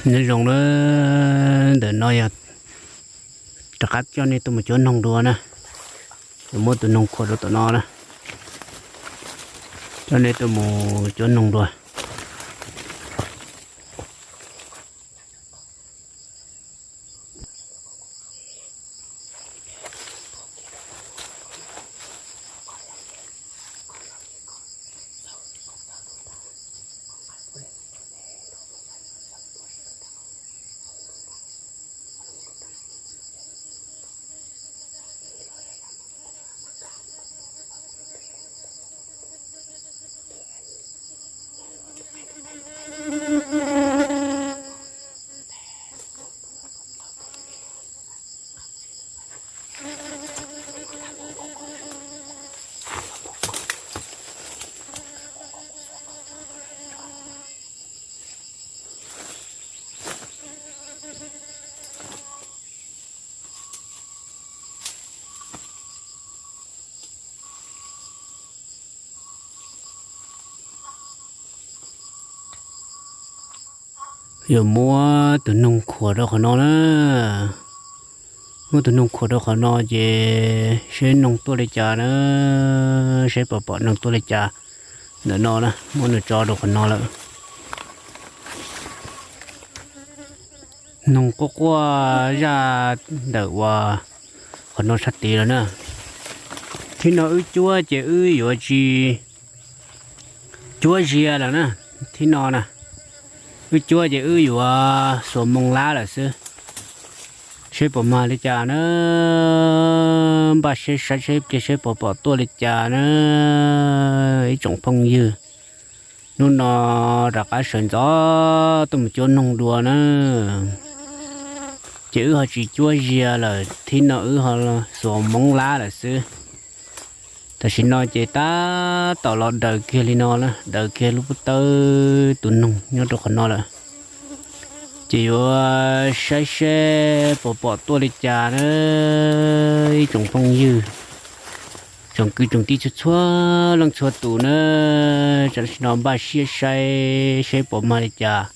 Nyob zoo na, ntawm no yog rov qab coj nej tuaj mus cuab noog dua na. Yuav muab tus noog khuam rau tom no na. Coj nej tuaj mus cuab noog dua. Yuav muab tus noog khuam rau qhov no na. Muab tus noog khuam rau qhov no ces seb noog tuaj li cas na, seb puas pom noog tuaj li cas. Ntawm no na, muab nws tso rau qhov no lawm. Noog quaj quaj zaj ntawm uas qhov no sab tid lawm na. Thib no wb cuab ces wb yuav tsis cuab zias lawm na. Thib no na, wb cuab ces wb yuav xuas moo lab lawm xwb. Seb puas mag li cas na, npaj siab saib seb ib pliag seb puas pom tuaj li cas na, ib tsoom phooj ywg. Hnub no rov qab sawv ntxov tuaj mus cuab noog dua na, ces wb ho tsis cuab zias lawm, thib no wb ho xuas moo lab lawm xwb. Tam sim no ces tab tom los daws kiag li no na, daws kiag lub pob tawb tus noog nyob rau qhov no lawm. Ces yuav saib seb puas pom tuaj li cas na, ib tsoom phooj ywg, tsoom kwv tsoom tij txhua txhua leej txhua tus na. Tam sim no npaj siab saib seb puas mag li cas,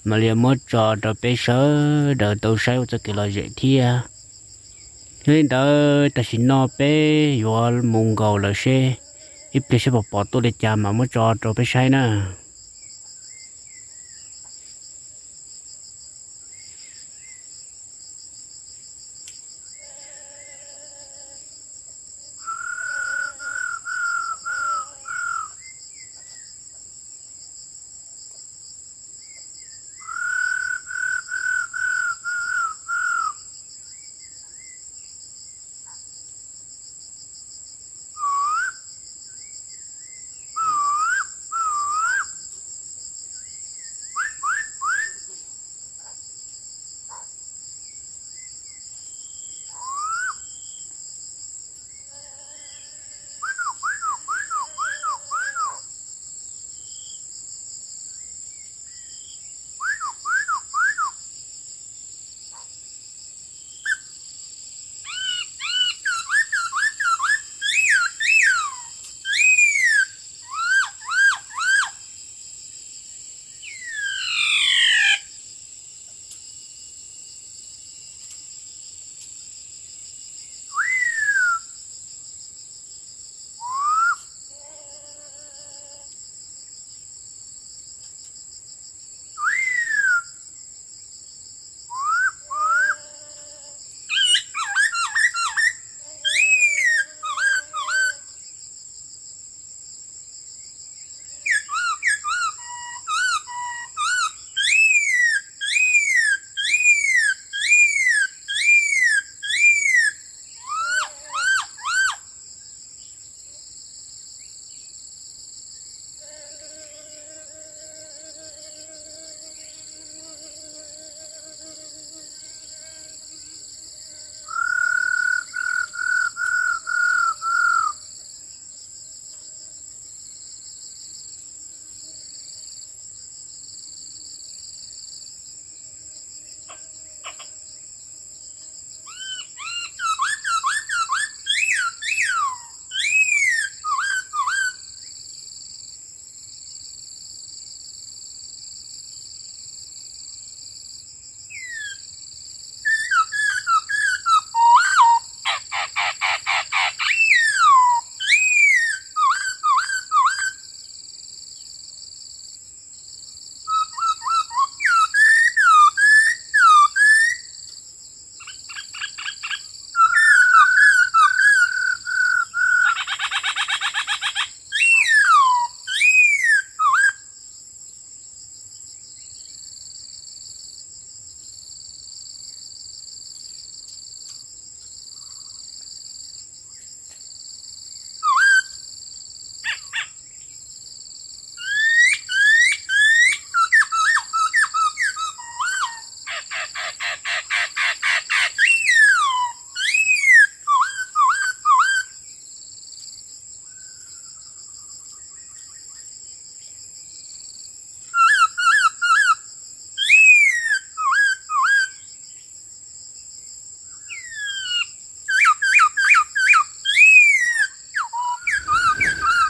mam li muab tso rau peb sawv daws tau saib ua txoj kev lom zem thiab. Yog li ntawd tam sim no peb yuav mus nkaus lawm seb ib pliag seb puas pom tuaj li cas mam muab tso rau peb saib na.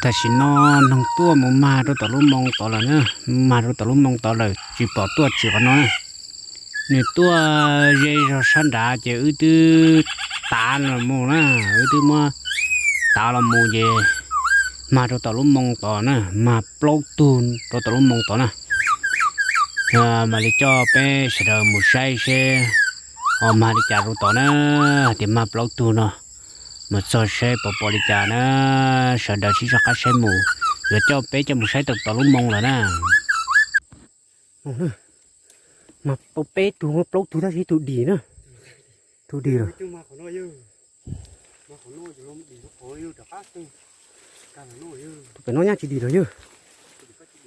Tam sim no noog tuaj mus mag rau tom lub moo tod lawm na, mag rau tom lub moo tod lawm tsis pom tuaj tsis qhov no na. Nws tuaj ze zog sab nrad ces wb twb tav los mus na, wb twb muab tav los mus ces mag rau tom lub moo tod na, mag plaub tug rau tom lub moo tod na. Mam li coj peb sawv daws mus saib seb ho mag li cas rau tod na, hais tias mag plaub tug no. Mus txog saib puas pom li cas na, sawv daws sib soj qab saib mus. Yuav coj peb coj mus saib tau tom lub moo lawm na. Mag peb tug, plaub tug tab sis ib tug dim na. Tug dim lawm. Tus pem no nyaj tsis dim lawm yog.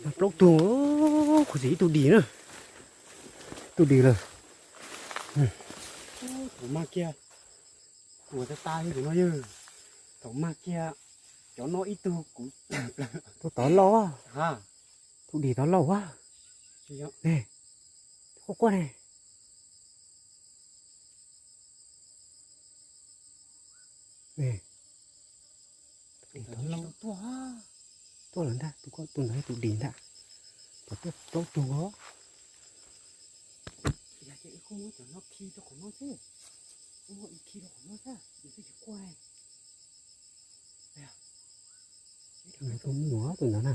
Mag plaub tug, kuv txiv ib tug dim na. Tug dim lawm. Thaum mag kiag, kuv tas tas li no yog. Thaum mag kiag, cov no ib tug kuv, tug tod lauj. Tug dim tod lauj a. Ne, quaj quaj ne. Tuaj lawm ntag, tus ntawd tus dim ntag. Pom tuaj plaub tug os. Tus me nyuam tus ntawd na.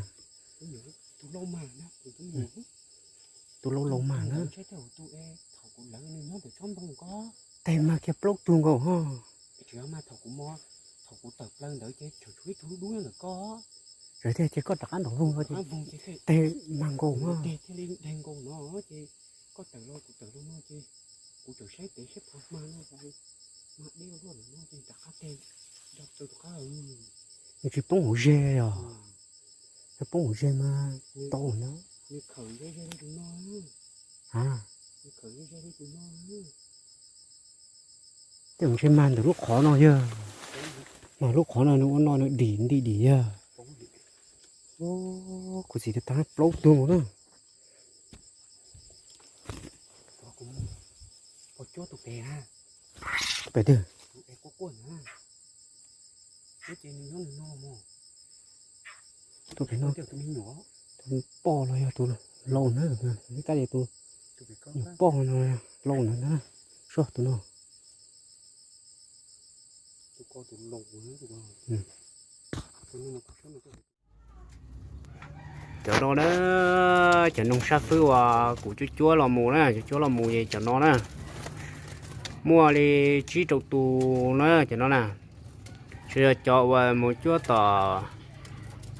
Tus laus laus mag na. Teg mag kiag plaub tug nkaus ho. Thaum kuv tawm plaws ntawd ces tseem tshuav ib tug dub dub nyob ntawm koj. Txawm tiag ces koj rov qab nrov voog no ces teg mag nkaus ho. Teg thiaj li daig nkaus no ces koj tawm los kuv tawm los no ces kuv tseem saib pem saib puas mag no, mag deb luaj no ces rov qab teg nrog rau tus qab. Nws tsis poob hauv ze os. Yog poob hauv ze mas tau no. Nws khawm ze ze li tus no. A, nws khawm ze ze li tus no. Tej mus ntshe mag ntawm lub qhov no yog. Mag lub qhov no nws ua no nws dim nti dim yog. Kuv txiv tas tas plaub tug nkaus na. Pem twg? Tus pem no, tus poj los yog tus laus na, ib tab li tus nyuam poj no laus ntawd na. Soj tus no. Cov no na, cov noog sab fwb uas kuv cuab cuab los mus na, cuab cuab los mus es cov no na, muaj li tsib rau tus na cov no na. Tsuas yog cov uas mus cuab tom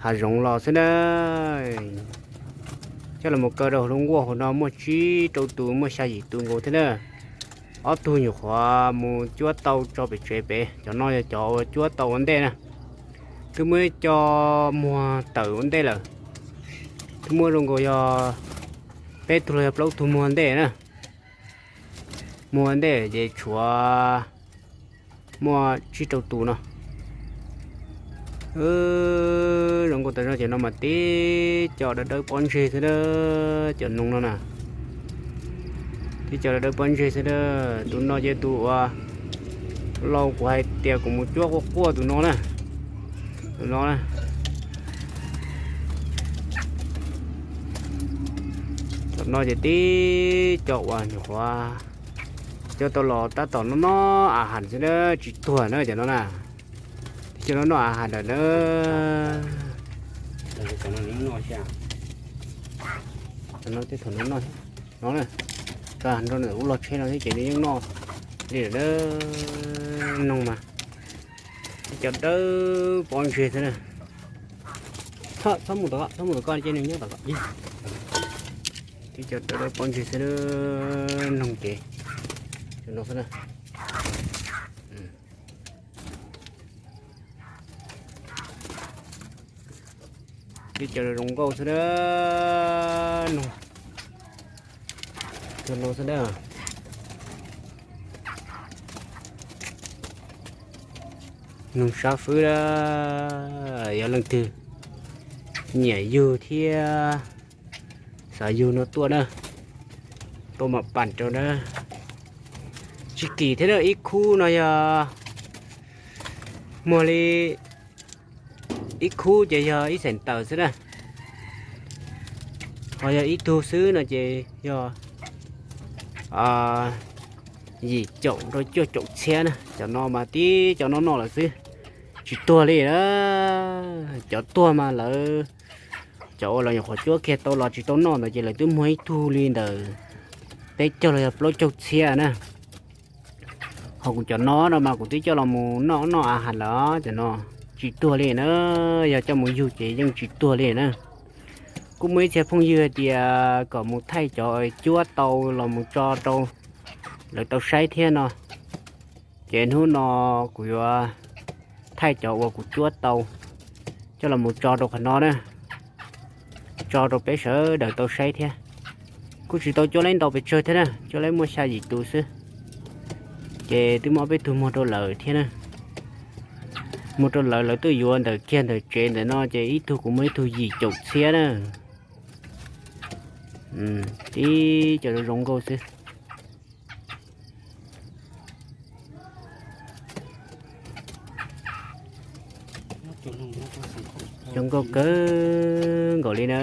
hav zoov los xwb na. Coj los mus kaw rau hauv lub nkuaj hauv no muaj tsib rau tus, muaj xya yim tus nkaus thiab na. Ob tug nyuam qhuav mus cuab tau tso pem tsev pem, cov no yog cov uas cuab tau ua ntej na. Twb muaj ib co muag tawm ua ntej lawm. Twb muaj zoo nkaus yog peb tug los yog plaub tug muag ntej na. Muag ntej ces tshuav muaj tsib rau tus no. Zoo nkaus tas zog cov no mas tib co dawb dawb pob ntseg xwb na, cov noog no na. Tib co dawb dawb pob ntseg xwb na. Tus no ces tus uas laus kuv hais tias kuv mus cuab quaj quaj tus no na. Tus no na. Cov no ces tib co uas nyuam qhuav cov tau los tab tom noj noj a has xwb na, tsis tuag na cov no na. Tib co noj noj a has lawm na. Cov no tej thaum no noj no na, nrog ntawm ub log tsheb no thiab ces nws yeej noj li lawm na. Noog mas tib co dawb pob ntseg xwb na. Txhob mus tom koj, txhob mus tom koj, cia nws nyob tom koj. Tib co dawb dawb pob ntseg xwb na, noog ces no xwb na. Tib co zoo nkauj xwb na, noog. Cov no xwb na. Noog sab fwb na, yog leej twg nyiam yug thiab xav yug no tuaj na, tuaj mam pam rau na. Tsis kim thiab na, ib khub no yog muag li Ib khub ces yog ib xeem tawm xwb na, ho yog ib tug xwb no ces yog yim caum rau cuaj caum txhiab na. Cov no mas tib cov noj noj lawm xwb, tsis tuag li na. Cov tuag mas lawv, cov uas lawv nyuam qhuav cuab kiag tau los tsis tau noj ntawd ces lawv twb muag ib tug li ntawm peb caug los yog plaub caug txhiab na. Ho kuv cov no no mas kuv twb coj los mus noj noj a has lawm, cov no tsis tuag li na, yog coj mus yug ces yeej tsis tuag li na. Kuj muaj ib txhia phooj ywg hais tias kom mus thaij cov cuab tau los mus tso rau lawv tau saib thiab no, ces hnub no kuv yuav thaij cov uas kuv cuab tau coj los mus tso rau qhov no na, tso rau peb sawv daws tau saib thiab. Kuj tsis tau cuab laib ntau pes tsawg thiab na, cuab laib muaj xya yim tus xwb, ces twb muaj ob peb tug muag rau lawv thiab na. Muag rau lawv, lawv twb yuav ntawm kiag ntawm tsev ntawm no ces ib tug kuv muag ib tug yim caum txhiab na. Tib cov zoo nkauj xwb. Zoo nkauj kawg nkaus li na.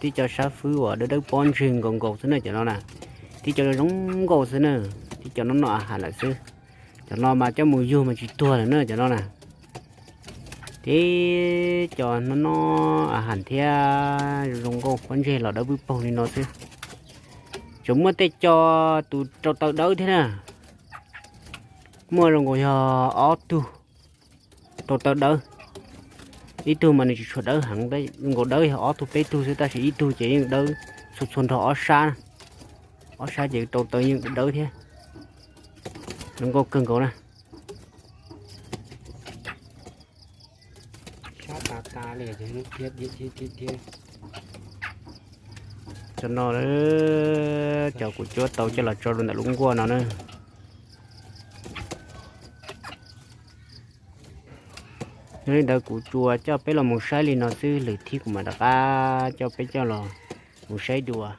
Tib co sab fwb uas dawb dawb pob ntseg nkaus nkaus xwb na cov no na. Tib co zoo nkauj xwb na, tib co noj noj a has lawm xwb. Cov no mas coj mus yug mas tsis tuag lawm na cov no na. Tib co noj noj a has thiab zoo nkauj pob ntseg los dawb pwb paug li no xwb. Tseem muaj tej co tus rau taw dawb thiab na. Muaj zoo nkaus yog ob tug rau taw dawb. Ib tug mas nws tsis tshua dawb heev, zoo nkaus dawb yog ob tug peb tug xwb, tab sis ib tug ces yeej dawb txhua txhua nrho ob sab. Ob sab ces rau taw yeej dawb thiab. Zoo nkauj kawg nkaus na. Cov no, cov kuv cuab tau coj los tso rau ntawm lub nkuaj no na. Yog li ntawd kuv tsuas coj peb los mus saib li no xwb, lwm thib kuv mam rov qab coj peb coj los mus saib dua.